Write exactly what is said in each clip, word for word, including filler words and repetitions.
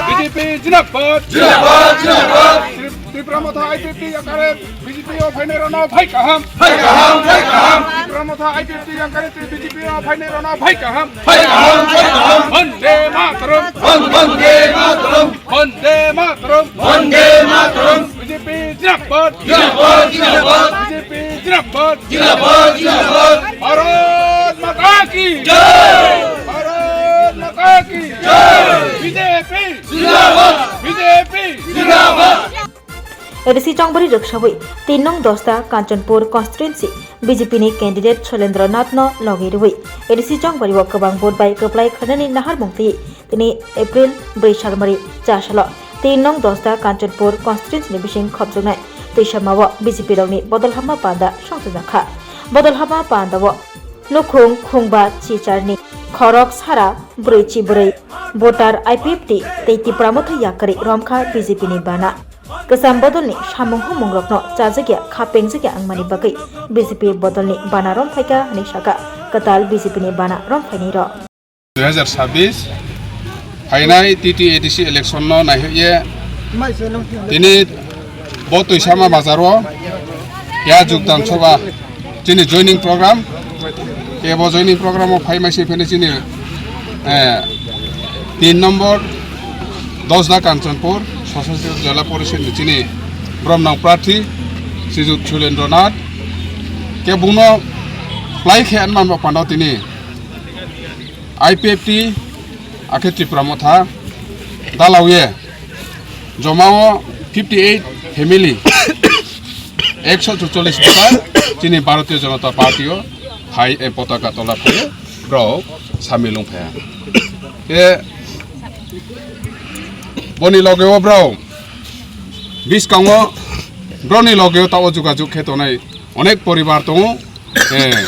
B J P Zindabad! Zindabad! Zindabad! Tri-, Tipra Motha I P F T yakare B J P o phainai rano phai kaham! Phai kaham! Phai kaham! Tipra Motha I P F T yakare B J P o phainai rano phai kaham! Phai kaham! Phai kaham! Vande Mataram! Van-, Vande Mataram! Vande Mataram! Vande Mataram! B J P Zindabad! Zindabad! Zindabad! B J P Zindabad! Zindabad! Zindabad! Bharat Mata ki! Jai! Bharat Mata ki! Jai! B J P! Zindabad! B J P! Zindabad! A D C Chongbari rwksawi tin nong Dosta Kanchanpur constituency B J P ni candidate Sholendra Nath no logi rwi A D C Chongbari o kwbang vote bai kwplai khlainani naharmung twi tini April bwrwi salmari cha salo tin nong Dosta Kanchanpur constituency ni bising khopjoknai twisama o B J P rokni bodol hapma panda songchajak kha. Bodol hapma panda o nukhung khungba chicharni khorok sara bwrwi chibrwi voter I P F T tei Tipra Motha yakarwi romkha B J P ni bana. Kwcham bodolni samung humung rokno chajakya kha pengjakya wngmani bagwi B J P bodolni bana romkhaikha hwnwi sakha kwtal B J P ni bana romkhainai rok. Dui hazar sabbish phainai T T A D C election no naihoye tini bo Twisama bazar o ya jugdan soba chini joining program ke bo joining program o phai maisi phene chini eh, tin number Dosda Kanchanpur Sosasir Jela Porishod ni chini bromnang prarthi Sijut Sholendra Nath ke buno plai khe anman bo pando tini I P F T akhe Tipra Motha dalauye jomao fifty eight family ekso chuchollis bwsa chini Bharatiya Janata Party o phai e potaka tola phai brok samil wng phaya. Ke boni loge o brok biskango broni loge o ta o jugajug khe tonai onek poribar tongo. Eh,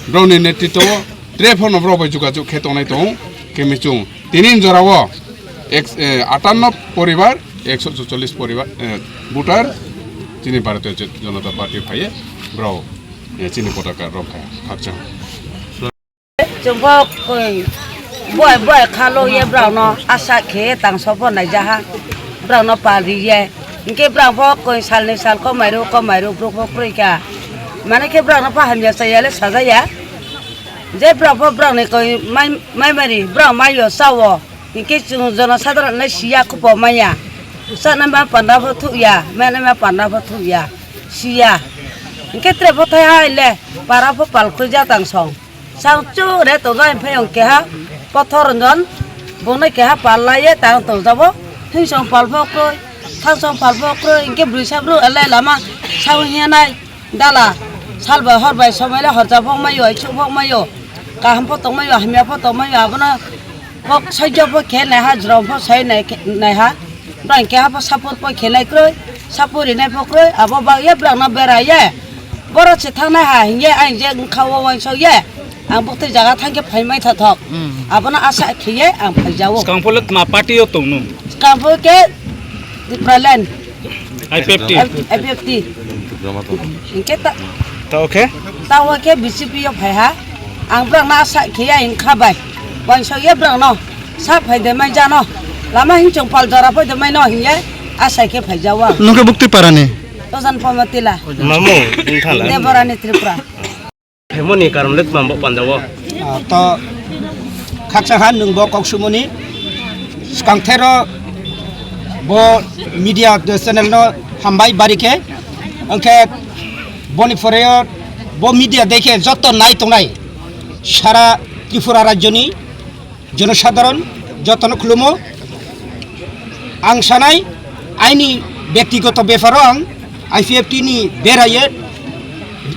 broni netritwo o tre phano brok bai jugajug khe tongnai tongo khe michung tini jorao ek eh, atanno poribar ekso chuchollis poribar eh, voter chini Bharatiya Janata Party phaiye brok eh, chini potaka romkha khakchang. Chwng bo koi boi boi khalo ye brao no asa khe tang sopo nai jaha brao no pal ri ye. Hinkhe brao bo koi sal ni sal komai ru komai ru bruk bo kroi kha. Mane khe brao no pa hamya chaya le saja ya. Je brao bo brao ni koi mai mai mari brao mai yo sao. Hinkhe chwng jono sadharan le siya khupo maya. Sana ma panda bo thu ya, mane ma panda bo thu ya. Siya. Hinkhe tre bo thai hai le para bo pal kroi ja tang song. Sang chu re to jai phai ong keha pothor jon. Bonai keha pal lai ye tang to jabo. Hingsong pal bo kroi, thangsong pal bo kroi, hinkhe bwrwi sa bru le lama sao hiya nai. Dala, sal bai hor bai somai le horjak phok maio, aichuk phok maio, kaham pho tong maio, hamya pho tong maio, abono kok soijo pho khe naiha, jrom pho soi nai khe-, naiha. Brang keha pho sapor pho khe nai kroi, sapor rinai pho kroi, abo bak ye brang no bera ye. Borok se thang nai ha hing ye, ang je wngkha o uansuk ye. Ang buktui jaga thang khe phai mai tha thok. Hmm. Abono asa khe ye ang phai ja o. Skang pho le tma party o tong nung? Skang pho khe Tipraland. I P F T. I P F T. Hinkhe ta, Ta oke? Ta oke B J P o phai ha. Ang brang no asa khe ya hing kha bai. Uansuk ye brang no. Sa phai de mai ja no. Lama hing chong pal jora phai de mai no hing ye. Asa khe phai ja o. Nung khe buktui para ni? Tojan Pomatila. Mamu, wngkha la. Deborani Tripura. Phemoni karon le tma bo panda o. Ah, to khaksa ha nwng bo kok sumoni. Skang thero bo media channel no hambai bari khe. Angkhe boni phore o bo media dekhe joto nai tongnai sara Tripura rajyoni jonosadharon jotono khulumo. Ang sanai aini bektigoto beparo ang I P F T ni beraye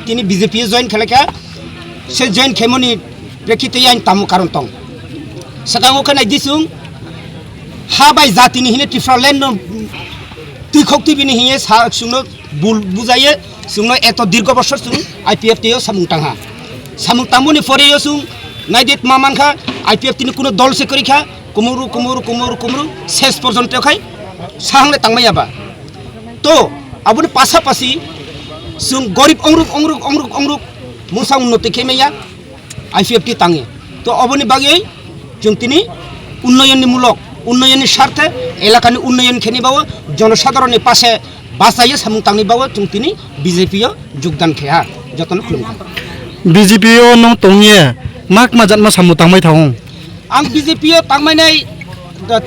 tini B J P o join khlaikha. Se join khaimoni prekhite yang tamo karon tong. Sakango khe nai disung ha bai jatini hine Tipraland no twikhok twi bini hiye sa sungno bul bujaye. Chwngno eto dirgo bosor chwng I P F T o samung tangha. Samung tangmoni pore o chwng naidi tma mankha, I P F T ni kuno dol se kwrwi kha, kumuru, kumuru, kumuru, kumuru, ses porjonto khai sahangle tangmaya ba. To, aboni pasapasi chwng gorib ongruk, ongruk, ongruk, ongruk mungsa unnoti khe maya. I P F T tangwi. To oboni bagwi chwng tini unnoyonni mulok Unnayonni sarthe, elakani unnayon kheni bawo, jonosadharonni pase bachaiyo samung tangni bawo chwng tini B J P o jogdan khe ha, jotono khulumkha. B J P o nung tongye mak majat ma samung tangmai thango. Ang B J P o tangmainai,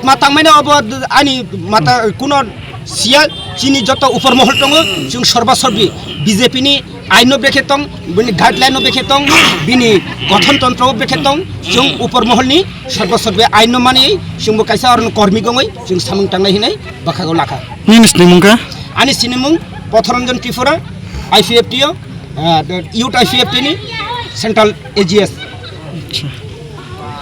ma tangmainai obo ani mata kuno siya chini joto upor mohol tongo, chwng sorba sorbi B J P ni aino bekhe tong, bini guideline no bekhe tong, bini gothon tontro bekhe tong, chwng upor mohol ni sorba sorbi aino mani chwngbo kaisa oroni kormi gongoi chwng samung tangnai hinai bakhago lakha. Nini sinimung kha? Ani sinimung Pothoranjan Tripura, I P F T o, ah, Youth I P F T ni Central A G S.